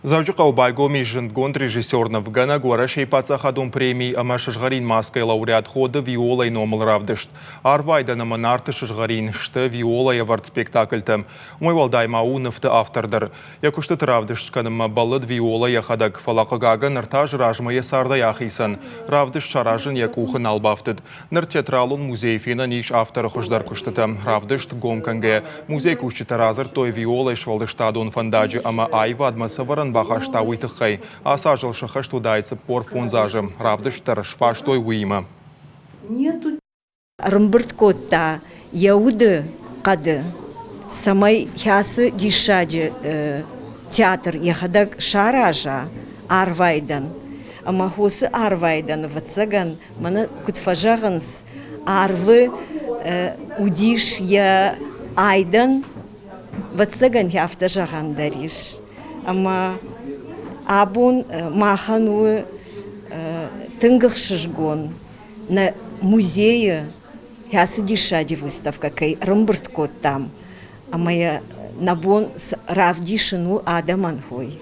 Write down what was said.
Дзӕуджыхъӕуы байгом ис зындгонд режиссер-нывгӕнӕг, Уӕрӕсейы паддзахадон преми ӕмӕ сызгъӕрин маскӕйы лауреат Ходы Виолайы номыл равдыст. Арвайдӕн ӕмӕ Нарты сызгъӕрин сты Виолайы ӕвӕрд спектакльтӕ. Уымӕй уӕлдай ма у нывты автор дӕр. Йӕ куыстыты равдыст скӕнынмӕ бӕллыд Виола йӕхӕдӕг, фӕлӕ хъыгагӕн ӕртӕ азы размӕ йӕ цардӕй ахицӕн. Равдыст саразын йӕ къухы нал бафтыд. Ныр театралон музейы фенӕн ис авторы хуыздӕр куыстытӕ. Равдыст гом кӕнгӕйӕ, музейы кусджытӕ радзырдтой Виолайы сфӕлдыстадон фӕндаджы ӕмӕ аивадмӕ цы ӕвӕрӕн бахаста, уый тыххӕй. Ацы азыл сӕххӕст уыдаид 45 азы. Равдыст дӕр сбастой уыимӕ. Ӕрӕмбырд кодта йӕ уды хъӕды, цӕмӕй кӕцы диссаджы театр йӕхӕдӕг сараза арвайдӕн. Ӕмӕ уыцы арвайдӕн, ӕвӕццӕгӕн, Мӕнӕ куыд фӕзӕгъынц, арвы уыдис йӕ айдӕн, ӕвӕццӕгӕн, афтӕ зӕгъӕн дӕр ис. Ӕмӕ абон махӕн у тынг ӕхсызгон нӕ музейы ацы диссаджы выставкӕ кӕй ӕрӕмбырд кодтам ӕмӕ йӕ нӕ бон равдисын у адӕмӕн хой.